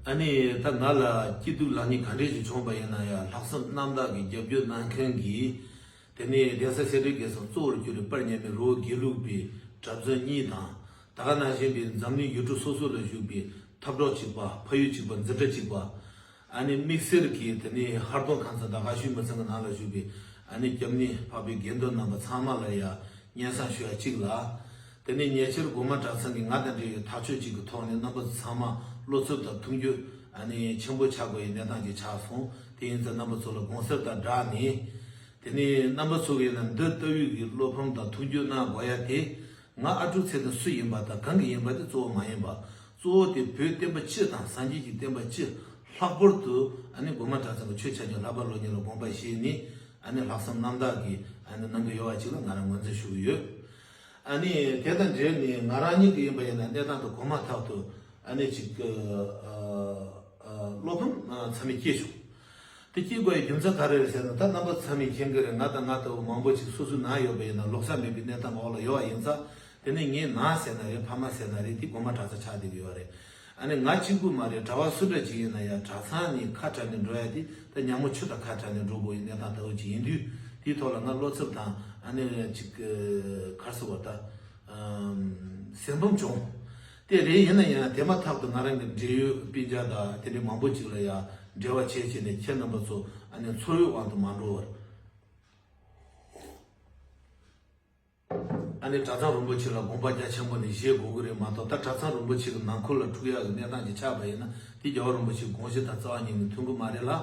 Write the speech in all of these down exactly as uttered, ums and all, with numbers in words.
ཨ་ནི་ད་ང་ལ་སྐྱིད་སྡུག་ལེགས་ཉེས་ག་འདྲས་ཅིག་བྱུང་པ་ཡིན་ན་ཡང་ལྷག་བསམ་རྣམ་དག་གིས་རྒྱབ་སྐྱོར་གནང་མཁན་གྱི། དེ་ནས་གདན་ས་སེ་འབྲས་དགེ་གསུམ་གཙོ་བོར་གྱུར་པའི་དཔལ་མཉམ་མེད་རི་བོ་དགེ་ལུགས་པའི་གྲྭ་བཙུན་གཉིས་དང་། ད་ག་ནང་བཞིན་པའི་འཛམ་གླིང་ཡུལ་གྲུ་སོ་སོ་ལ་བཞུགས་པའི་འཐབ་གྲོགས་གཅིག་པ། ཕ་ཡུལ་གཅིག་པ། འཛིན་གྲྭ་གཅིག་པ། ཨ་ནི་དམིགས་བསལ་གྱིས་དེ་ནས་ཧར་གདོང་ཁང་ཚན་དང་དགའ་ཤོས་མི་ཚང་གི་ནང་ལ་བཞུགས་པའི་ཨ་ནི་སྐྱབས་གནས་འཕགས་པའི་དགེ་འདུན་རྣམ་པ་ཚང་མ་ལ་ཡང་སྙན་སེང་ཞུ་ཡ་གཅིག་ལ། དེ་ནས་ཉེ་ཆར་སྒོ་མང་གྲྭ་ཚང་གིས་ང་དང་འབྲེལ་བའི་ཐག་གཅོད་ཅིག་གི་ཐོག་ནས་རྣམ་པ་ཚང་མ་བློ་འཚབ་དང་ཐུགས་འགྱོད་ཨ་ནི་ཆེན་པོ་ཆགས་དགོས་པའི་གནས་སྟངས་ཅིག་ཆགས་སོང་། དེ་ཡིན་ཙང་རྣམ་པ་ཚོ་ལ་དགོངས་སེལ་དང་སྦྲགས་ནས། དེ་ནས་རྣམ་པ་ཚོ་གིས་ན་འདི་ལྟ་བུའི་གི་བློ་ཕམ་དང་ཐུགས་འགྱོད་གནང་དགོས་ཡ་དེ། ང་ཨ་ཀྲུག་ཚེ་བརྟན་སུ་ཡིན་པ་དང་གང་གི་ཡིན་པ་དེ་གཙོ་བོ་མ་ཡིན་པ། གཙོ་བོ་དེ་བོད་བསྟན་པ་སྤྱི་དང་སངས་རྒྱས་ཀྱི་བསྟན་པ་སྤྱི། ལྷག་པར་དུ་ཨ་ནི་སྒོ་མང་གྲྭ་ཚང་གི་ཆོས་ཆ་རྐྱེན་ལྷག་པ་སློབ་གཉེར་ལ་དགོངས་པ་བཞེས་ནས་ཨ་ནི་ལྷག་བསམ་རྣམ་དག་གིས་ཨ་ནི་གནང་གི་ཡོད་པ་ཅིག་ལ་ང་རང་ངོས་འཛིན་ཞུ་གི་ཡོད། ཨ་ནི་དེ་དང་འབྲེལ་ནས་ང་རང་ཉིད་ཀྱི་ཡིན་པ་ཡིན་ན་གནས་སྟངས་དེ་གོང་མ་ཐག་ཏུ་ཨ་ནི་ཅིག་བློ་ཕམ་ཚ་མེད་སྐྱེས་བྱུང་། དེ་སྐྱེ་དགོས་ཡའི་རྒྱུ་མཚན་ག་རེ་རེད་ཟེར་ན། ད་རྣམ་པ་ཚང་མས་མཁྱེན་གྱི་རེད། ང་དང་ང་ལྟ་བུ་མང་པོ་ཅིག་སོ་སོའི་ནང་ཡོད་པ་ཡིན་ན་ལོག་ས་མེད་པའི་གནས་སྟངས་འོག་ལ་ཡོད་པ་ཡིན་ཙང་། དེ་ནས་ངའི་ནང་ཟེར་ན་རེད། ཕ་མ་ཟེར་ན་རེད། དེ་སྒོ་མང་གྲྭ་ཚང་ཆགས་བསྡད་ཀྱི་ཡོད་རེད། ཨ་ནི་ང་གཅིག་པུ་མ་རེད། གྲྭ་བ་སུ་འདྲ་ཅིག་ཡིན་ན་ཡང་གྲྭ་ཚང་ནས་ཁ་བྲལ་ནས་འགྲོ་ཡ་དེ་ད་ཉ་མོ་ཆུ་དང་ཁ་བྲལ་ནས་འགྲོ་དགོས་ཡའི་གནས་སྟངས་ལྟ་བུ་ཅིག་ཡིན་དུས། དེའི་ཐོག་ལ་ང་བློ་འཚབ་དང་ཨ་ནི་ཅིག་ག་རེ་ཟེར་བ་ད། སེམས་ཕམ་བྱུང་། དེ་རེད། ཡིན་ན་ཡང་དེ་མ་ཐག་ཏུ་ང་རང་གི་འབྲེལ་ཡོད་སྤུན་ཀྱག་དང་དེ་འདྲའི་མང་པོ་ཅིག་ལ་ཡང་འབྲེལ་བ་བྱས་བྱས་ནས་ཁྱེད་རྣམ་པ་ཚོ་ཨ་ནི་ཚོར་བའི་དབང་དུ་མ་འགྲོ་བར། ཨ་ནི་གྲྭ་ཚང་རིན་པོ་ཆེ་ལ་དགོངས་པ་རྒྱ་ཆེན་པོ་ནས་བཞེས་དགོས་ཀྱི་རེད་མ་གཏོགས། ད་གྲྭ་ཚང་རིན་པོ་ཆེ་གི་ནང་ཁུལ་ལ་འཁྲུག་ཡག་གི་གནས་སྟངས་ཅིག་ཆགས་པ་ཡིན་ན་དེ་རྒྱལ་བ་རིན་པོ་ཆེའི་དགོངས་གཞི་དང་རྩ་བ་ཉིད་ནས་མཐུན་གྱི་མ་རེད་ལ།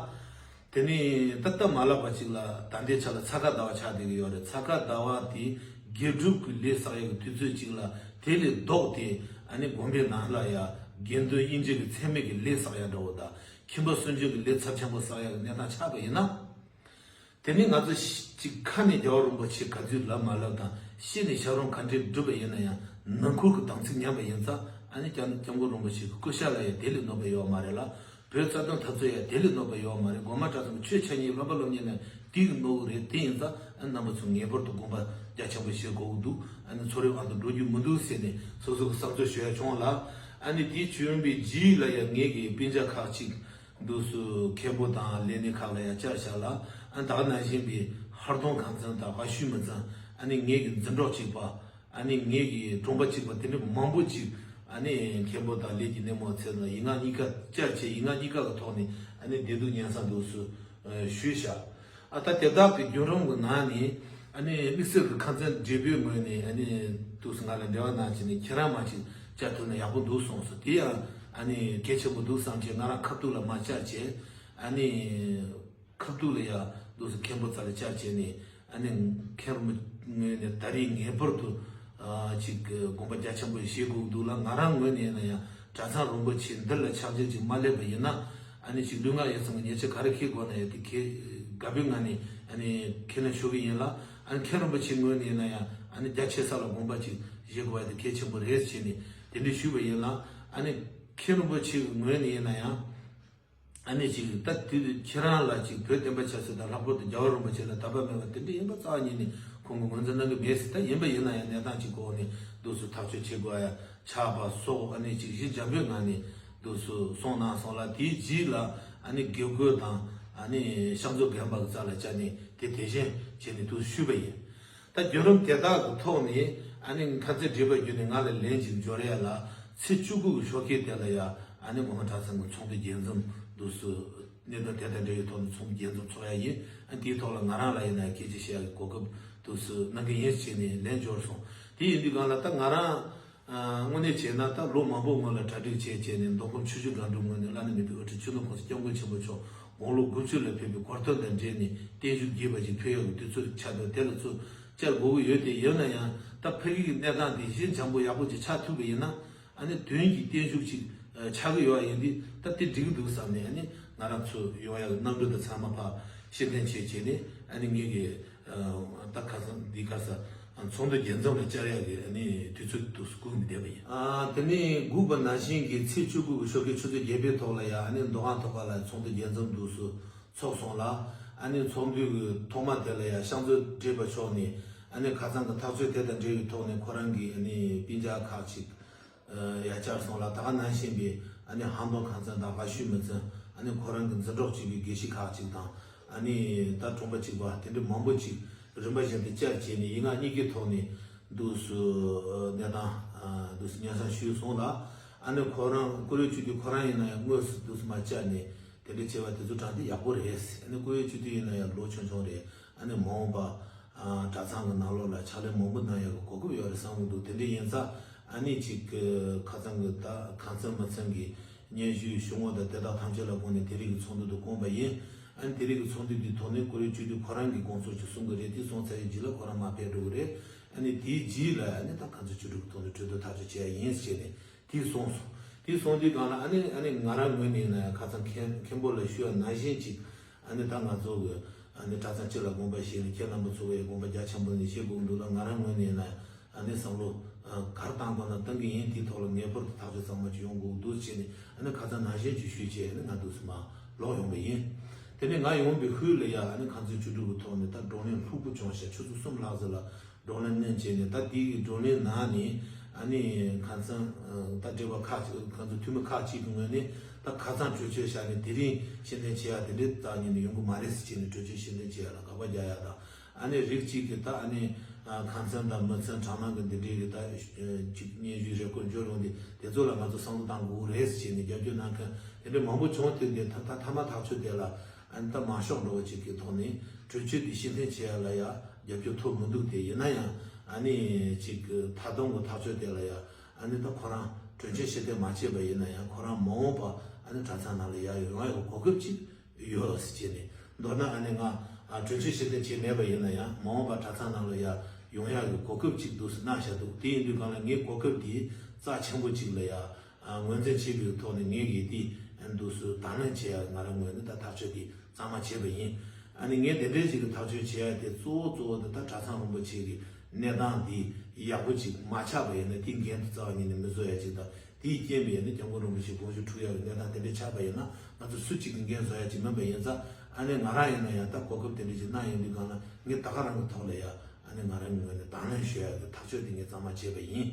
དེ་ནས་ད་སྟབས་མ་ལེགས་པ་ཅིག་ལ་ད་ལྟའི་ཆ་ལ་ཚ་ཁ་ཟླ་བ་ཆགས་བསྡད་ཀྱི་ཡོད་རེད། ཚ་ཁ་ཟླ་བ་དེ་དགེ་སྒྲུབ་ཀྱི་ལས་བསགས་ཡག་གི་དུས་ཚོད་ཅིག་ལ། དེ་ལས་ལྡོག་སྟེ་ཨ་ནི་དགོན་པའི་ནང་ལ་ཡང་དགེ་འདུན་དབྱེ་འབྱེད་ཀྱི་མཚན་མེད་ཀྱི་ལས་བསགས་ཡག་འདྲ་བོ་དང་། ཁྱིམ་པ་སུན་འབྱིན་གྱི་ལས་ཚབས་ཆེན་པོ་བསགས་ཡག་གི་གནས་སྟངས་ཆགས་པ་ཡིན་ན། དེ་ནི་ང་ཚོ་ཅིག་ཁ་ནས་རྒྱལ་བ་རིན་པོ་ཆེ་ག་ཚོད་ལབ་མ་ལབ་དང་། ཤེས་ནས་ཞབས་རིམ་ག་འདྲས་སྒྲུབ་པ་ཡིན་ན་ཡང་། ནང་ཁུལ་གྱི་དམ་ཚིག་ཉམས་པ་ཡིན་ཙང་། ཨ་ནི་སྐྱབས་སྐྱབས་མགོན་རིན་པོ་ཆེ་གི་སྐུ་ཤ་ལ་ཡང་དེ་ལས་གནོད་པ་ཡོད་མ་རེད་ལ། བོད་རྩ་དོན་འཐབ་རྩོད་ཡང་དེ་ལས་གནོད་པ་ཡོད་མ་རེད། སྒོ་མང་གྲྭ་ཚང་གི་ཆོས་འཆད་ཉན་སློབ་པ་སློབ་གཉེར་ལ་དེ་གི་གནོད་གི་རེད། དེ་ཡིན་ཙང་ཨ་ནི་རྣམ་པ་ཚོ་ངེས་པར་དུ་དགོངས་པ་རྒྱ་ཆེན་པོ་བཞེས་དགོས་ཀྱི་འདུག་ཨ་ནི་ཚོར་བའི་དབང་དུ་འགྲོ་རྒྱུ་མི་འདུག་ཟེར་ནས་སོ་སོ་གི་བསམ་ཚུལ་ཞུ་ཡ་བྱུང་ལ། ཨ་ནི་དེའི་བྱོན་པའི་རྗེས་ལ་ཡང་ངེད་ཀྱི་སྤུན་ཀྱག་ཁག་ཅིག་འདུག་སུ་མཁན་པོ་དང་ལས་སྣེ་ཁག་ལ་ཡང་བཅར་བཞག་ལ། ཨ་ནི་ད་ག་ནང་བཞིན་པའི་ཧར་གདོང་ཁང་ཚན་དང་དགའ་ཤོས་མི་ཚང་། ཨ་ནི་ངེད་ཀྱི་འཛིན་གྲོགས་གཅིག་པ། ཨ་ནི་ངེད་ཀྱི་གྲོང་པ་གཅིག་པ་དེ་འདྲ་མང་པོ་ཅིག་ཨ་ནི་མཁན་པོ་དང་ལས་ཀྱི་སྣེ་མོ་ཚོ་ལ་ཡིག་ངག་གཉིས་ཀ་བཅར་བྱས། ཡིག་ངག་གཉིས་ཀ་གི་ཐོག་ནས་ཨ་ནི་བདེ་སྡུག་སྙན་སེང་འདུག་སུ་ཞུས་བཞག་ཨ་ད་དེ་དག་གི་བརྒྱུད་རིམ་གྱི་ནང་ནས་ཨ་ནི་དམིགས་བསལ་གྱི་ཁང་ཚན་བགྲེས་པོའི་ངོས་ནས་ཨ་ནི་འདུག་སུ་ང་ལ་འབྲེལ་བ་གནང་བྱས་ནས་ཁྱེད་རང་མ་ཅིག་བཅར་ཐུབ་ན་ཡག་པོ་འདུག་གསུངས་སོང་། དེ་ཡང་ཨ་ནི་གལ་ཆེན་པོ་འདུག་བསམ་བྱས་ང་རང་ཁ་ཐུག་ལ་མ་བཅར་བྱས། ཨ་ནི་ཁ་ཐུག་ལ་ཡ་འདུག་སུ་མཁན་པོ་རྩ་ལ་བཅར་བྱས་ནས། ཨ་ནི་མཁན་རིན་པོ་ངོས་ནས་ད་རེས་ངེས་པར་དུ་ཨ་ཅིག་དགོངས་པ་རྒྱ་ཆེན་པོ་བཞེས་དགོས་འདུག་ལ། ང་རང་ངོས་ནས་ཡིན་ན་ཡང་གྲྭ་ཚང་རིན་པོ་ཆེ་འདི་ལ་ཕྱག་འཚལ་ཅིག་མ་སླེབས་པ་ཡིན་ན། ཨ་ནི་ཅིག་ལུས་ངག་ཡིད་གསུམ་གྱི་ཉེས་ཆད་ག་རེ་འཁེལ་དགོས་ན་ཡང་དེ་འཁེལ། དགའ་པོའི་ངང་ནས་ཨ་ནི་ཁས་ལེན་ཞུ་གི་ཡིན་ལ། ཨ་ནི་མཁན་རིན་པོ་ཆེ་ངོས་ནས་ཡིན་ན་ཡང་ཨ་ནི་རྒྱ་ཆེ་ས་ལ་དགོངས་པ་ཅིག་བཞེས་དགོས་པ་དེ་གལ་ཆེན་པོ་རེད་བྱས་ནས་དེ་འདྲ་ཞུས་པ་ཡིན་ལ། ཨ་ནི་མཁན་རིན་པོ་ཆེ་གི་ངོས་ནས་ཡིན་ན་ཡང་། ཨ་ནི་ཅིག་ད་དེ་ཁྱེད་རང་ལ་ཅིག་བོད་བསྟན་པ་ཆབ་སྲིད་དང་ལྷག་པར་དུ་རྒྱལ་བ་རིན་པོ་ཆེ་ལ་དད་པ་མེད་པ་དེ་འདྲ་ཡིན་པ་རྩ་བ་ཉིད་ནས་ཁོང་གིས་ངོས་འཛིན་གནང་གི་མེད་ཟེར། ད་ཡིན་པ་ཡིན་ན་ཡང་གནས་སྟངས་ཅིག་གི་འོག་ནས་འདུག་སུ་ཐག་གཅོད་བྱེད་དགོས་ཡ་ཆགས་པ་སོགས། ཨ་ནི་ཅིག་གཞི་འཇམ་པོའི་ངང་ནས་འདུག་སུ་གསུངས་གནང་སོང་ལ། དེའི་རྗེས་ལ་ཨ་ནི་དགེ་བསྐོས་དང་ཨ་ནི་ཕྱག་མཛོད་རྒན་པ་གི་རྩ་ལ་བཅར་ནས་དེ་དེ་བཞིན་བྱས་ནས་འདུག་ཞུས་པ་ཡིན། ད་བརྒྱུད་རིམ་དེ་དག་གི་ཐོག་ནས་ཨ་ནི་ཁ་ཚིག་བགྲེས་པ་བརྒྱུད་ནས་ང་ལ་ལན་ཅིག་འབྱོར་ཡ་ལ། ཚེས་བཅུ་དགུ་གི་ཞོགས་ཀས་དེ་ལ་ཡ་ཨ་ནི་སྒོ་མང་གྲྭ་ཚང་གི་ཚོགས་འདུ་རྒྱས་འཛོམས་འདུག་སུ་གནད་དོན་དེ་དང་འབྲེལ་བའི་ཐོག་ནས་ཚོགས་འདུ་རྒྱས་འཛོམས་ཚོགས་ཡ་ཡིན། ཨ་དེའི་ཐོག་ལ་ང་རང་ལ་ཡིན་ན་སྐད་ཆ་བཤད་ཡ་གི་གོ་སྐབས་འདུག་སུ་གནང་གི་ཡིན་བྱས་ནས་ལན་འབྱོར་སོང་། དེ་ཡིན་དུས་སྒང་ལ་ད་ང་རང་དངོས་གནས་བྱས་ན་ད་ལོ་མང་པོ་སྔོན་ལ་གྲ་སྒྲིག་བྱས་བྱས་ནས་མདོ་ཁམས་ཆུ་བཞི་སྒང་དྲུག་ངོས་ནས་བླ་ན་མེད་པའི་དབུ་ཁྲིད་ཆོས་ལུགས་གོང་ས་སྐྱབས་མགོན་ཆེན་པོ་མཆོག་དགུང་ལོ་དགུ་བཅུ་ལ་ཕེབས་པའི་གོ་སྟོན་དང་འབྲེལ་ནས་བརྟན་བཞུགས་རྒྱས་པ་ཅིག་ཕུལ་ཡག་གི་དུས་ཚོད་ཆགས་འདུག་དེ་ལ་ཚུར་བཅར་དགོས་ཀྱི་ཡོད། དེ་ཡིན་ན་ཡང་ད་ཕ་གི་གི་གནས་སྟངས་དེ་ཞི་འཇམ་པོ་ཡག་པོ་ཅིག་ཆགས་ཐུབ་པ་ཡིན་ན། ཨ་ནི་དོན་གྱི་བརྟན་བཞུགས་ཅིག་ཆགས་ཀྱི་ཡོད་པ་ཡིན་དུས་ད་དེ་འགྲིག་གི་འདུག་བསམ་ནས། ཨ་ནི་ང་རང་ཚོ་ཡོང་ཡག་གི་གནམ་གྲུ་དང་ཚང་མ་ཕར་ཕྱིར་འཐེན་བྱས་བྱས་ནས། ཨ་ནི་ངེད་ཀྱི་ད་ཁ་སང་འདི་ཁ་སང་ཚོགས་འདུ་རྒྱས་འཛོམས་ལ་བཅར་ཡག་གི་ཨ་ནི་དུས་ཚོད་འདུག་སྒུག་ནས་བསྡད་པ་ཡིན། ཨ་དེ་ནས་སྒུག་པ་ནང་བཞིན་གྱི་ཚེས་བཅུ་དགུ་གི་ཞོགས་ཀའི་ཆུ་ཚོད་བརྒྱད་པའི་ཐོག་ལ་ཡང་ཨ་ནི་མདོ་ཁམས་མཐོ་སྒང་ལ་ཚོགས་འདུ་རྒྱས་འཛོམས་འདུག་སུ་ཚོགས་སོང་ལ། ཨ་ནི་ཚོགས་འདུ་གི་ཐོག་མ་དེ་ལ་ཡང་ཕྱག་མཛོད་བགྲེས་པ་མཆོག་ནས་ཨ་ནི་ཁ་སང་གི་ཐག་གཅོད་དེ་དང་འབྲེལ་བའི་ཐོག་ནས་ཁོ་རང་གི་ཨ་ནི་སྤུན་ཀྱག་ཁག་ཅིག་ཡ་བཅར་སོང་ལ། ད་ག་ནང་བཞིན་པའི་ ཨ་ནི་ཧམ་ཏོང་ཁང་ཚན་དང་ཝ་ཤུའི་མི་ཚན། ཨ་ནི་ཁོ་རང་གི་འཛིན་གྲོགས་གཅིག་པའི་དགེ་བཤེས་ཁག་ཅིག་དང་། ཨ་ནི་ད་གྲོང་པ་གཅིག་པ་དེ་འདྲ་མང་པོ་ཅིག་རིམ་པ་བཞིན་དུ་བཅར་བྱས་ནས་ཡིག་ངག་གཉིས་ཀའི་ཐོག་ནས་འདུག་སེ་གནས་སྟངས་འདུག་སེ་སྙན་སེང་ཞུས་སོང་ལ། ཨ་ནི་ཁོ་རང་ཀུ་རེ་ཆོས་སྡེ་ཁོ་རང་ཡིན་ན་ཡང་དངོས་སུ་འདུག་སེ་མ་བཅར་ནས་དེ་འདྲ་བྱས་པ་དེ་ཚོ་དྲང་བདེན་ཡག་པོ་རེད། ཨ་ནི་ཀུ་རེ་ཆོས་སྡེ་ཡིན་ན་ཡང་ལོ་ཆུང་ཆུང་རེད། ཨ་ནི་མ་འོངས་པ་ཨ་གྲྭ་ཚང་གི་ནང་ལོགས་ལ་ཕྱག་ལས་མང་པོ་གནང་ཡག་གི་གོ་སྐབས་ཡོད་རེད་བསམ་གྱི་འདུག་དེ་འདྲ་ཡིན་ཙང་ཨ་ནི་ཅིག་གི་ཁ་ཚང་གི་ད་ཁང་ཚན་མི་ཚན་གྱི་སྙན་ཞུའི་ཞུ་དངོས་དང་དེ་དག་ཐམས་ཅད་ལ་དགོངས་ནས་དེ་རིང་གི་ཚོགས་འདུ་དུ་བསྐོངས་པ་ཡིན། ཨ་ནི་དེ་རིང་གི་ཚོགས་འདུ་འདིའི་ཐོག་ནས་ཀུ་རེ་ཆོས་སྡེ་ཁོ་རང་གིས་དགོངས་ཚུལ་ཅིག་གསུང་གི་རེད། དེ་གསུང་ཚར་བའི་རྗེས་ལ་ཁོ་རང་མར་ཕེབས་འགྲོ་གི་རེད། ཨ་ནི་དེའི་རྗེས་ལ་ཨ་ནི་ད་ཁང་ཚན་ཆོས་དྲུག་གི་ཐོག་ནས་གྲོས་བསྡུར་ཐག་གཅོད་བྱས་ཡིན་ཟེར་ནས། དེ་གསུངས་སོང་། དེ་གསུངས་དུས་སྒང་ལ་ཨ་ནི་ཨ་ནི་ང་རང་ངོས་ནས་ཡིན་ན་ཡང་ཁ་སང་མཁན་མཁན་པོ་ལ་ཞུས་པ་ནང་བཞིན་ཅིག་ཨ་ནི་ད་ང་ཚོ་གི་ཨ་ནི་གྲྭ་ཚང་སྤྱི་ལ་དགོངས་པ་བཞེས་ནས་ཁྱེད་རྣམ་པ་ཚོ་གི་དགོངས་པ་རྒྱ་ཆེན་པོ་ནས་བཞེས་དགོས་འདུག་ལ། ང་རང་ངོས་ནས་ཡིན་ན་ཡང་ཨ་ནི་བསམ་བློ་ག་རེ་བཏང་དགོས་ན་བཏང་གི་ཡིན། དེའི་ཐོག་ལ་ངེས་པར་དུ་ཐག་གཅོད་གཙང་མ་ཅིག་ཡོང་དགོས་འདུག་བྱས་ནས་ཨ་ནི་ཁ་སང་ནང་བཞིན་ཅིག་ཞུས་བྱས་ཨ་ནི་ང་འདུག་སེ་མར་ལོག་ཡོང་པ་ཡིན། དེ་ནས་ང་ཡོང་བའི་ཤུལ་ལ་ཡ་ཨ་ནི་ཁང་ཚན་ཆོས་དྲུག་གི་ཐོག་ནས་ད་བགྲོ་གླེང་ལྷུག་པོ་བྱུང་ཤག་ཆུ་ཚོད་གསུམ་ལྷག་ཙམ་ལ། བགྲོ་གླེང་གནང་བྱས་ནས་ད་དེའི་བགྲོ་གླེང་ནང་ནས་ཨ་ནི་ཁ་སང་ད་སྡེ་བ་ཁག་ཅིག་ཁ་སང་འཐུས་མི་ཁག་ཅིག་གི་ངོས་ནས་ད་ཁ་སང་གྲོས་ཆོད་བཞག་ནས་དེ་རིང་ཕྱིར་འཐེན་བྱེད་ཡ་དེ་འདྲའི་རྩ་བ་ཉིད་ནས་ཡོང་གི་མ་རེད་ཟེར་བྱས་ནས་གྲོས་ཆོད་ཕྱིར་འཐེན་བྱེད་ཡ་ལ་དགག་པ་རྒྱག་ཡ་དང་། ཨ་ནི་རིགས་གཅིག་གིས་ད་ཨ་ནི་ཁ་སང་དང་མི་ཚང་གྲྭ་ནང་གི་འདི་འདྲའི་གི་ད་ཅིག་སྙན་ཞུའི་རེ་སྐུལ་འབྱོར་ཡོང་དུས་དེ་ཚོ་ལ་ང་ཚོ་བསམ་བློ་གཏང་དགོས་རེད་ཟེར་བྱས་ནས་རྒྱབ་སྐྱོར་གནང་མཁན་དེ་འདྲའི་མང་པོ་བྱུང་། དེ་འདི་ད་ད་མཐའ་མ་ཐག་ཆོད་དེ་ལ། ཨ་ནི་ད་མང་ཤོས་འགྲོ་བ་ཅིག་གི་ཐོག་ནས་གྲོས་ཆོད་དེ་ཕྱིར་འཐེན་བྱེད་ཡ་ལ་ཡ་རྒྱབ་སྐྱོར་ཐོབ་མི་འདུག་དེ་ཡིན་ན་ཡང་ཨ་ནི་ཅིག་གི་ད་དུང་གི་ཐག་གཅོད་དེ་ལ་ཡ་ཨ་ནི་ད་ཁོ་རང་གྲོས་ཆོད་ཕྱིར་འཐེན་མ་བྱས་པ་ཡིན་ན་ཡང་ཁོ་རང་མ་འོངས་པ་ཨ་ནི་གྲྭ་ཚང་ནང་ལ་ཡ་ཡོང་ཡ་གི་གོ་སྐབས་ཅིག་ཡོད་ཟེར་བྱས་ནས། མདོར་ན་ཨ་ནི་ང་ཨ་གྲོས་ཆོད་ཕྱིར་འཐེན་བྱས་མེད་པ་ཡིན་ན་ཡང་མ་འོངས་པ་གྲྭ་ཚང་ནང་ལ་ཡ་ཡོང་ཡ་གི་གོ་སྐབས་ཅིག་འདུག་ཟེར་གནང་བཞག་འདུག་དེ་ཡིན་དུས་སྒང་ལ་ངས་གོ་སྐབས་དེ་རྩ་ཆེན་པོ་ཅིག་ལ་ཡ། ཨ་ངོས་འཛིན་བྱེད་པའི་ཐོག་ནས་ངས་ཀྱིས་དེ་འདུག་སེ་དང་ལེན་བྱེད་ཡ་ང་རང་ངོས་ནས་ད་ཐག་གཅོད་དེ་གཙང་མ་བྱས་པ་ཡིན། ཨ་ནི་ངས་དེ་འདྲའི་ཞིག་གི་ཐག་གཅོད་བྱེད་ཡ་དེ་གཙོ་བོ་གཙོ་བོ་དེ་ད་གྲྭ་ཚང་རིན་པོ་ཆེ་གི་གནས་སྟངས་འདི་ཡག་པོ་ཅིག་མ་ཆགས་པ་ཡིན་ན་དེའི་འགན་དེ་རྩ་བ་ཉིད་ནས་མི་བཟོ་ཡ་ཅིག་དང་། དེའི་རྐྱེན་པས་ནི་སྐྱབས་མགོན་རིན་པོ་ཆེ་དགོངས་ཞུ་འཁྲུག་ཡ་གི་གནས་སྟངས་དེ་འདྲ་ཆགས་པ་ཡིན་ན་ང་ཚོ་སུ་གཅིག་གི་འགན་བཟོ་ཡ་ཅིག་མིན་པ་ཡིན་ཙང་། ཨ་ནི་ང་རང་ཡིན་ན་ཡང་ད་གོ་སྐབས་དེ་འདྲ་ཅིག་གནང་ཡོང་དུས་སྒང་ལ་ངས་ད་ག་རང་གི་ཐོག་ལ་ཡ་ཨ་ནི་ང་རང་གི་ངོས་ནས་དང་ལེན་ཞུ་ཡ་གི་ཐག་གཅོད་དེ་ངས་གཙང་མ་བྱས་པ་ཡིན།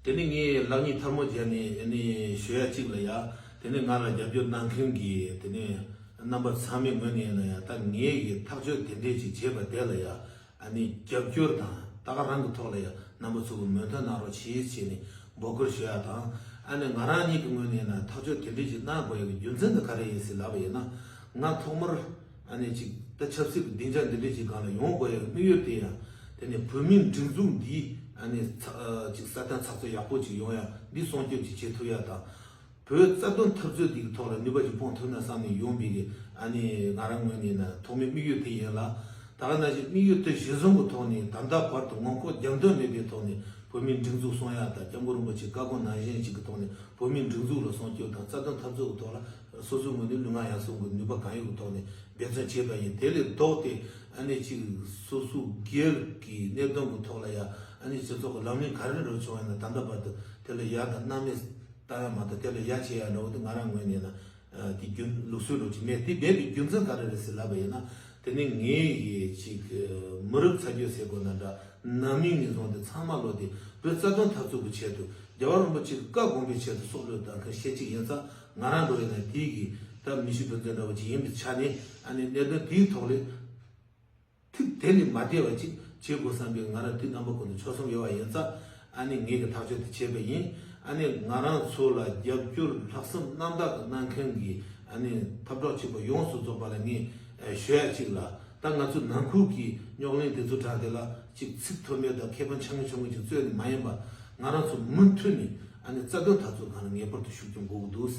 དེ་ནས་ངས་ལག་གཉིས་ཐལ་མོ་སྦྱར་ནས་ཨ་ནི་ཞུ་ཡ་གཅིག་ལ་ཡ། དེ་ནས་ང་ལ་རྒྱབ་སྐྱོར་གནང་མཁན་གྱི་དེ་ནས་རྣམ་པ་ཚང་མའི་ངོས་ནས་ཡིན་ན་ཡང་ད་ངས་ཀྱི་ཐག་གཅོད་དེ་འདྲས་ཅིག་བྱས་པ་དེ་ལ་ཡ་ཨ་ནི་རྒྱབ་སྐྱོར་དང་ད་ག་རང་གི་ཐོག་ལ་ཡ་རྣམ་པ་ཚོ་གི་མོས་མཐུན་གནང་རོགས་བྱེད་ཅེས་ནས་འབོད་སྐུལ་ཞུ་ཡ་དང་། ཨ་ནི་ང་རང་ཉིད་ཀྱི་ངོས་ནས་ཡིན་ན་ཐག་གཅོད་དེ་འདྲས་ཅིག་གནང་དགོས་ཡ་གི་རྒྱུ་མཚན་དེ་ག་རེ་ཡིན་ཟེར་ལབ་པ་ཡིན་ན། ང་ཐོག་མར་ཨ་ནི་ཅིག་ད་ཆབ་སྲིད་ཀྱི་སྡིངས་ཆ་འདི་འདྲས་ཅིག་སྒང་ལ་ཡོང་དགོས་ཡ་གི་དམིགས་ཡུལ་དེ་ཡང་དེ་ནས་བོད་མིའི་སྒྲིག་འཛུགས་འདི་ཨ་ནི་ཚ་ཨ་ཅིག་སྲ་བརྟན་ཚགས་ཚུད་ཡག་པོ་ཅིག་ཡོང་ཡ་འདི་སྲུང་སྐྱོབ་ཅིག་བྱེད་ཐུབ་ཡ་དང་། བོད་རྩ་དོན་འཐབ་རྩོད་འདི་གི་ཐོག་ལ་ནུས་པ་ཅིག་སྤུངས་ཐུབ་ན་བསམ་ནས་ཡོང་བའི་གི་ཨ་ནི་ང་རང་ངོས་ནས་ན་ཐོག་མའི་དམིགས་ཡུལ་དེ་ཡིན་ལ། ད་ག་ནང་བཞིན་དམིགས་ཡུལ་དེ་གཞིར་བཟུང་གི་ཐོག་ནས་ད་ལྟ་བར་དུ་ངོ་ལྐོག་རྒྱབ་མདུན་མེད་པའི་ཐོག་ནས་བོད་མིའི་སྒྲིག་འཛུགས་སྲུང་ཡ་དང་སྐྱབས་མགོན་རིན་པོ་ཆེའི་བཀའ་དགོངས་ནང་བཞིན་ཅིག་གི་ཐོག་ནས་བོད་མིའི་སྒྲིག་འཛུགས་ལ་སྲུང་སྐྱོབ་དང་རྩ་དོན་འཐབ་རྩོད་ཀྱི་ཐོག་ལ། སོ་སོའི་ངོས་ནས་ལུས་ངག་ཡིད་གསུམ་གྱི་ནུས་པ་གང་ཡོད་ཀྱི་ཐོག་ནས་འབད་བརྩོན་བྱས་པ་ཡིན། དེ་ལས་ལྡོག་སྟེ་ཨ་ནི་ཅིག་སོ་སོའི་སྒེར་གྱི་གནད་དོན་གྱི་ཐོག་ལ་ཡ་ཨ་ནི་སྤྱི་ཚོགས་ཀྱི་ལམ་ལུགས་ག་རེ་འགྲོ་བྱུང་བ་ཡིན་ན་ད་ལྟ་བར་དུ་དེ་ལ་ཡ་དང་སྣང་མེད་བཏང་ཡ་མ་གཏོགས་དེ་ལ་ཡ་བྱེད་ཡ་འདྲ་བོ་དེ་ང་རང་ངོས་ནས་ན་དེ་རྒྱུན་ལུགས་སྲོལ་འགྲོ་གི་མེད། དེ་འབད་པའི་རྒྱུ་མཚན་ག་རེ་རེད་ཟེར་ལབ་པ་ཡིན་ན། དེ་ནི་ངའི་ཡི་ཅིག་མི་རབས་ཚ་རྒྱུད་ཟེར་དགོས་ན་འདྲ། ནང་མི་ནས་བཟུང་སྟེ་ཚང་མ་ལོ་དེ་བོད་རྩ་དོན་འཐབ་རྩོད་ཀྱི་ཆེད་དུ་རྒྱལ་བ་རིན་པོ་ཆེའི་བཀའ་དགོངས་པའི་ཆེད་དུ་སྲོག་བློས་བཏང་མཁན་ཤེས་ཅིག་ཡིན་ཙང་། ང་རང་འགྲོ་ཡིན་ན་དེའི་གི་ད་མི་ཤི་བུ་འཛིན་འདྲ་བོ་ཅིག་ཡིན་པའི་ཆ་ནས་ཨ་ནི་གནད་དོན་དེའི་ཐོག་ལས་ཐིག་དེ་ལས་མ་བདེ་བ་ཅིག་བྱེད་དགོས་བསམ་པའི་ང་རང་དུས་རྣམ་པ་ཀུན་ཏུ་ཆོད་སེམས་ཡོད་པ་ཡིན་ཙང་། ཨ་ནི་ངེད་ཀྱི་ཐག་གཅོད་དེ་བྱས་པ་ཡིན། ཨ་ནི་ང་རང་ཚོ་ལ་རྒྱབ་སྐྱོར་ལྷག་བསམ་རྣམ་དག་གི་གནང་མཁན་གྱི་ཨ་ནི་འཐབ་གྲོགས་གཅིག་པ་ཡོངས་སུ་རྫོགས་པ་ལ་ངས་ཨ་ཞུ་ཡ་གཅིག་ལ། ད་ང་ཚོ་ནང་ཁུལ་གྱི་རྙོག་གླེང་དེ་ཚོ་དྲངས་ཏེ་ལ་ཅིག་ཚིག་ཐོན་མེད་དང་ཁེ་ཕན་ཆུང་ངུ་ཆུང་ངུ་ཅིག་རྩོད་ནས་མ་ཡིན་པ། ང་རང་ཚོ་མུ་མཐུད་ནས་ཨ་ནི་རྩ་དོན་འཐབ་རྩོད་སྒང་ལ་ངེས་པར་དུ་ཤུགས་རྐྱེན་དགོས་ཀྱི་འདུག་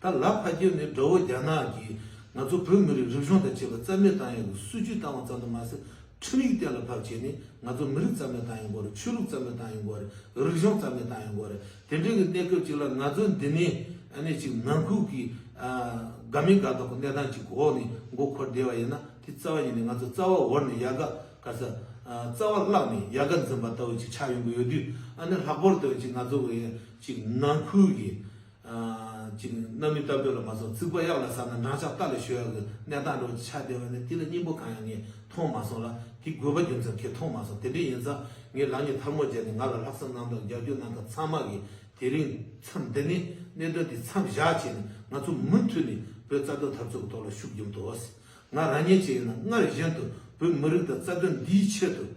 ད་ལ་ཕ་རྒྱལ་ནས་དགྲ་བོ་རྒྱ་ནག་གིས་ང་ཚོ་བོད་མི་རིགས་རིག་གཞུང་དང་བཅས་པ་རྩ་མེད་བཏང་ཡག་གི་སྲིད་ཇུས་བཏང་བ་ཙམ་དུ་མ་ཟད། ཁྲིམས་ཡིག་གཏན་ལ་ཕབ་བྱས་ནས་ང་ཚོ་མི་རིགས་རྩ་མེད་བཏང་ཡོང་གི་རེད། ཆོས་ལུགས་རྩ་མེད་བཏང་ཡོང་གི་རེད། རིག་གཞུང་རྩ་མེད་བཏང་ཡོང་གི་རེད། དེ་འདྲའི་གི་གནས་སྐབས་ཅིག་ལ་ང་ཚོ་འདི་ནས་ཨ་ནི་ཅིག་ནང་ཁུལ་གྱི་ཨ་དགའ་མིན་དགའ་ལྡོག་གི་གནས་སྟངས་ཅིག་གི་འོག་ནས་མགོ་འཁོར་བསྡད་པ་ཡིན་ན། དེ་རྩ་བ་ཉིད་ནས་ང་ཚོ་རྩ་བ་བོར་ནས་ཡལ་ག་ག་ས་ཨ་རྩ་བ་བརླག་ནས་ཡལ་ག་འཛིན་པ་ལྟ་བུ་ཅིག་ཆགས་ཡོང་གི་ཡོད་དུས། ཨ་ནི་ལྷག་པར་དུ་ཅིག་ང་ཚོ་གི་ཅིག་ནང་ཁུལ་གྱི་ཨ་ཅིག་གནམ་མེད་ས་མེད་ལ་མ་སོང་རྩིག་པ་གཡག་ལ་ཟག་ན་འགྲམ་ལྕག་རྟ་ལ་ཞོན་ཡག་གི་གནས་སྟངས་འདྲ་བོ་ཅིག་ཆགས་བསྡད་པ་ནི་དེ་ལ་སྙིང་པོ་གང་ཡང་ངས་མཐོང་མ་སོང་ལ། དེ་དགོས་པ་རྒྱུ་མཚན་གང་ཡང་མཐོང་མ་སོང་། དེ་འདྲ་ཡིན་ཙང་ངས་ལག་གཉིས་ཐལ་མོ་སྦྱར་ནས་ང་ལ་ལྷག་བསམ་རྣམ་དག་རྒྱབ་སྐྱོར་གནང་མཁན་ཚང་མ་གིས་དེ་རིང་མཚམས་འདི་ནས་ གནད་དོན་དེ་མཚམས་བཞག་བྱས་ནས་ང་ཚོ་མུ་མཐུད་ནས་བོད་རྩ་དོན་འཐབ་རྩོད་ཀྱི་ཐོག་ལ་ཤུགས་རྒྱབ་འདུག་ང་རང་ཉིད་ཅིག་ཡིན་ན་སྔར་བཞིན་དུ་བོད་མི་རིགས་དང་རྩ་དོན་འདིའི་ཆེད་དུ།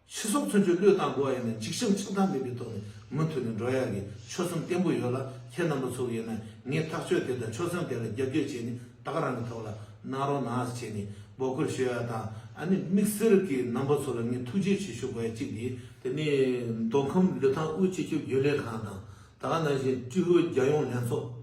ཕྱི་སོག་ཚུན་ཆད་བློས་བཏང་དགོས་པ་ཡིན་ན་འཇིགས་ཞུམ་ཆགས་སྡང་མེད་པའི་ཐོག་ནས་མུ་མཐུད་ནས་འགྲོ་ཡག་གི་ཆོད་སེམས་བརྟན་པོ་ཡོད་ལ། ཁྱེད་རྣམ་པ་ཚོ་ཡིན་ན་ངའི་ཐག་གཅོད་དེ་དང་ཆོད་སེམས་དེ་ལ་རྒྱབ་སྐྱོར་བྱས་ནས་ད་ག་རང་གི་ཐོག་ལ་གནང་རོགས་གནང་ཟེར་བྱས་ནས་འབོད་སྐུལ་ཞུ་ཡག་དང་། ཨ་ནི་དམིགས་བསལ་གྱི་རྣམ་པ་ཚོ་ལ་ངས་ཐུགས་རྗེ་ཆེ་ཞུ་དགོས་ཡག་གཅིག་དེ། དེ་ནས་མདོ་ཁམས་ལི་ཐང་དབུས་སྤྱི་ཁྱབ་རྒྱུན་ལས་ཁང་དང་། ད་ག་ནང་བཞིན་ཀྲུའུ་ཧུའེ་རྒྱལ་ཡོངས་ལྷན་ཚོགས།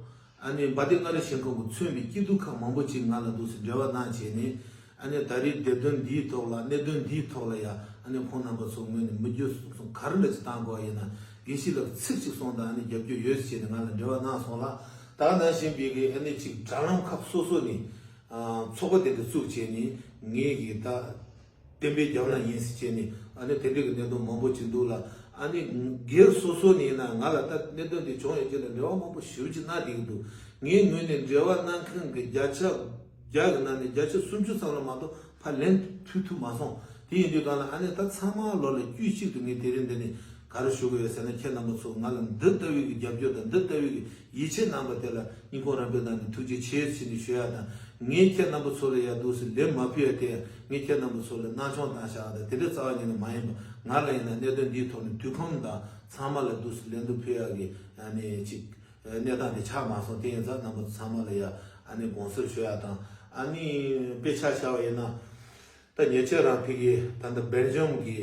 ཨ་ནི་འབའ་ཏི་མངའ་རིས་ཞིང་ཁམས་ཀྱིས་མཚོན་པའི་སྐྱིད་སྡུག་ཁག་མང་པོ་ཅིག་ང་ལ་འདུག་སེ་འབྲེལ་བ་གནང་བྱས་ནས། ཨ་ནི་ད་རེས་བདེ་དོན་འདིའི་ཐོག་ལ་གནད་དོན་འདིའི་ཐོག་ལ་ཡ། ཨ་ནི་ཁོང་རྣམ་པ་ཚོ་ངོས་ནས་མི་རྒྱུ་གསུང་གསུང་ག་རེ་འདྲ་ཅིག་བཏང་དགོས་ཡིན་ན་དགེ་བཤེས་ལགས་ཚིག་ཅིག་གསུངས་དང་། ཨ་ནི་རྒྱབ་སྐྱོར་ཡོད་ཟེར་བྱས་ནས་ང་ལ་འབྲེལ་བ་གནང་སོང་ལ། ད་ག་ནང་བཞིན་པའི་གི་ཨ་ནི་ཅིག་དྲ་ལམ་ཁག་སོ་སོ་ནས་ཚོགས་པ་དེ་འདྲ་བཙུགས་བྱས་ནས་ངས་གི་ད། བསྟན་པའི་རྒྱབ་ལ་ཡིན་ཟེར་བྱས་ནས་ཨ་ནི་དེ་འདྲའི་གི་གནད་དོན་མང་པོ་ཅིག་འདུག་ལ། ཨ་ནི་སྒེར་སོ་སོ་ནས་ཡིན་ན་ང་ལ་ད་གནད་དོན་དེ་བྱུང་ཡོད་ཀྱི་ལ་འབྲེལ་བ་མང་པོ་ཞེ་པོ་ཅིག་གནང་བསྡད་ཀྱི་འདུག་ངའི་ངོས་ནས་འབྲེལ་བ་གནང་མཁན་གྱི་བརྒྱ་ཆ་བརྒྱ་གི་ནང་ནས་བརྒྱ་ཆ་སུམ་ཅུ་ཙམ་ལ་མ་གཏོགས་ཕར་ལན་ཕུལ་ཐུབ་མ་སོང་། དེ་ཡིན་དུས་གང་ལ་ཨ་ནི་ད་ཚང་མ་ལོ་ལ་དཀྱུས་གཅིག་ཏུ་ངས་དེ་རིང་འདི་ནས་ག་རེ་ཞུ་གི་ཡོད་ཟེར་ན། ཁྱེད་རྣམ་པ་ཚོ་ང་ལ་འདི་ལྟ་བུའི་གི་རྒྱབ་སྐྱོར་དང་འདི་ལྟ་བུའི་གི་ཡིད་ཆེས་གནང་བ་དེ་ལ་སྙིང་ཁོང་རབ་སྦེ་གནང་ནས་ཐུགས་རྗེ་ཆེ་ཟེར་ནས་ཞུ་ཡག་དང་། ངས་ཁྱེད་རྣམ་པ་ཚོ་ལ་ཡ་འདུག་སེ་ལན་མ་ཕུལ་ཡག་དེ་ཡང་ངས་ཁྱེད་རྣམ་པ་ཚོ་ལ་སྣང་ཆུང་བཏང་བཞག་དང་དེ་འདྲ་རྩ་བ་ཉིད་ནས་མ་ཡིན་པ། ང་ལ་ཡིན་ན་གནད་དོན་འདིའི་ཐོག་ནས་དུས་ཁོམ་དང་ཚང་མ་ལ་འདུག་སེ་ལན་དུ་ཕུལ་ཡག་གི་ཨ་ནི་ཅིག་གནས་སྟངས་དེ་ཆགས་མ་སོང་། དེ་ཡིན་ཙང་རྣམ་པ་ཚོ་ཚང་མ་ལ་ཡ་ཨ་ནི་དགོངས་སེལ་ཞུ་ཡག་དང་། ཨ་ནི་དཔེ་ཆ་བཞག་པ་ཡིན་ན། ད་ཉེ་ཆར་རང་ཕ་གི་ད་ལྟ་སྦེལ་ཇམ་གི་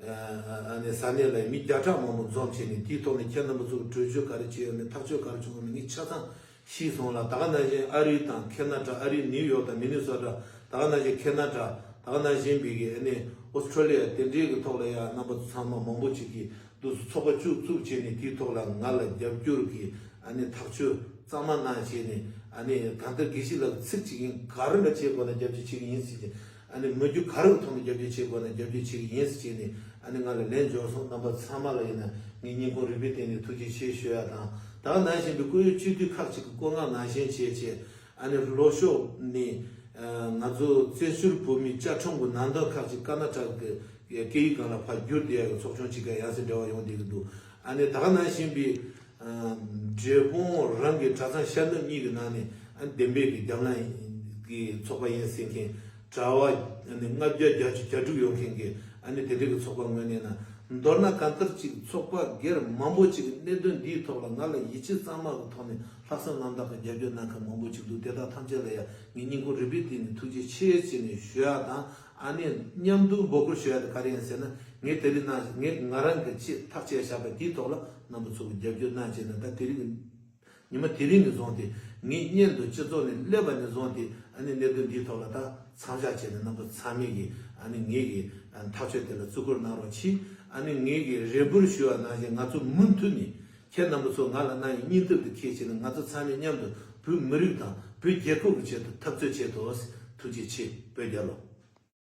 ཨ་ནི་ས་གནས་ལ་མི་བརྒྱ་ཕྲག་མང་པོ་འཛོམས་བྱས་ནས་དེའི་ཐོག་ནས་ཁྱེད་རྣམ་པ་ཚོ་གི་གྲོས་ཆོད་ག་རེ་བྱས་ཡོད་མེད་ཐག་གཅོད་ག་རེ་བྱུང་ཡོད་མེད་ངས་ཆ་ཚང་ཤེས་སོང་ལ། ད་ག་ནང་བཞིན་ཨ་རི་དང་ཁེ་ན་ཌ། ཨ་རི་ནིའུ་ཡོག་དང་མི་ནི་སོ་ཊ། ད་ག་ནང་བཞིན་ཁེ་ན་ཌ། ད་ག་ནང་བཞིན་པའི་གི་ཨ་ནི་ཨོ་སི་ཁྲུ་ལི་ཡ་དེ་འདྲའི་གི་ཐོག་ལ་ཡ་རྣམ་པ་ཚོ་ཚང་མ་མང་པོ་ཅིག་གིས་འདུག་སེ་ཚོགས་པ་བཙུགས་བཙུགས་བྱས་ནས་དེའི་ཐོག་ལ་ང་ལ་རྒྱབ་སྐྱོར་གྱི་ཨ་ནི་ཐག་གཅོད་གཙང་མ་གནང་བྱས་ནས། ཨ་ནི་གང་ལྟར་དགེ་བཤེས་ལགས་ཚིག་གཅིག་ཡིན། ག་རེ་འདྲ་བྱེད་དགོས་ན་རྒྱབ་སྐྱོར་བྱེད་ཀྱི་ཡིན་ཟེར་གྱི། ཨ་ནི་མི་རྒྱུ་ག་རེ་གི་ཐོག་ནས་རྒྱབ་སྐྱོར་བྱེད་དགོས་ན་རྒྱབ་སྐྱོར་བྱེད་ཀྱི་ཡིན་ཟེར་བྱས་ནས་ཨ་ནི་ང་ལ་ལན་འབྱོར་སོང་། རྣམ་པ་ཚང་མ་ལ་ཡིན་ན་ངས་སྙིང་ཁོང་རུས་པའི་གཏིང་ནས་ཐུགས་རྗེ་ཆེ་ཞུ་ཡག་དང་། ད་ག་ནང་བཞིན་པའི་བཀོད་ཡིག་སྤྱི་འཐུས་ཁག་ཅིག་གི་བཀོད་མངགས་ནང་བཞིན་བྱས་བྱས། ཨ་ནི་ལྷོ་ཕྱོགས་ནས་ང་ཚོ་བཙན་བྱོལ་བོད་མིའི་བཅའ་ཁྲིམས་ཀྱི་ནང་དོན་ཁག་ཅིག་ཀར་ན་ཊ་ཀ་གི་སྐད་ཡིག་སྒང་ལ་ཕར་བསྒྱུར་བསྡད་ཡག་གི་ཚོགས་ཆུང་ཅིག་ག་ཡང་སེ་འབྲེལ་བ་ཡོང་བསྡད་ཀྱི་འདུག་ཨ་ནི་ད་ག་ནང་བཞིན་པའི་འབྲས་སྤུངས་རང་གི་གྲྭ་ཚང་ཤར་ནུབ་གཉིས་ཀྱི་ནང་ནས་ཨ་ནི་བདེན་པའི་གི་རྒྱབ་ལངས་ཀྱི་ཚོགས་པ་ཡིན་ཟེར་མཁན་གྲྭ་པ་ཨ་ནི་ལྔ་བརྒྱ་བརྒྱད་ཅུ་གྱ་དྲུག་ཡོད་མཁན་གྱི་ཨ་ནི་དེ་འདྲའི་གི་ཚོགས་པ་ངོས་ནས་ན། མདོར་ན་གང་ལྟར་ཅིག་ཚོགས་པ་སྒེར་མང་པོ་ཅིག་གི་གནད་དོན་འདིའི་ཐོག་ལ་ང་ལ་ཡིད་ཆེས་གཙང་མ་གི་ཐོག་ནས་ལྷག་བསམ་རྣམ་དག་གི་རྒྱབ་སྐྱོར་གནང་མཁན་མང་པོ་ཅིག་འདུག་དེ་དག་ཐམས་ཅད་ལ་ཡང་ངས་སྙིང་ཁོང་རུས་པའི་གཏིང་ནས་ཐུགས་རྗེ་ཆེ་ཟེར་ནས་ཞུ་ཡག་དང་། ཨ་ནི་མཉམ་དུ་འབོད་སྐུལ་ཞུ་ཡག་དེ་ག་རེ་ཡིན་ཟེར་ན། ངས་དེ་རིང་ནང་ངས་ང་རང་གི་ཆེད་ཐག་བཅད་བཞག་པ་དེའི་ཐོག་ལ་རྣམ་པ་ཚོ་གི་རྒྱབ་སྐྱོར་གནང་བྱས་ན། ད་དེ་རིང་གི་ཉི་མ་དེ་རིང་ནས་བཟུང་སྟེ་ངའི་སྙན་དུ་སྤྱི་ཚོགས་ནས་སླེབས་པ་ནས་བཟུང་སྟེ་ཨ་ནི་གནད་དོན་འདིའི་ཐོག་ལ་ད་མཚམས་བཞག་བྱས་ནས་རྣམ་པ་ཚང་མས་ཀྱི་ཨ་ནི་ངེད་ཀྱི་ཐག་གཅོད་དེ་ལ་བརྩི་བཀུར་གནང་རོགས་གྱིས། ཨ་ནི་ངེད་ཀྱི་རེ་འབོད་ཞུ་བ་ནང་བཞིན་ང་ཚོ་མུ་མཐུད་ནས་ཁྱེད་རྣམ་པ་ཚོ་ང་ལ་གནང་བའི་སྙིང་སྟོབས་དེ་ཁྱེད་བྱས་ནས་ང་ཚོ་ཚང་མས་མཉམ་དུ་བོད་མི་རིགས་དང་བོད་རྒྱལ་ཁབ་ཀྱི་ཆེད་དུ་འཐབ་རྩོད་བྱེད་དོ། ཐུགས་རྗེ་ཆེ། བོད་རྒྱལ་ལོ།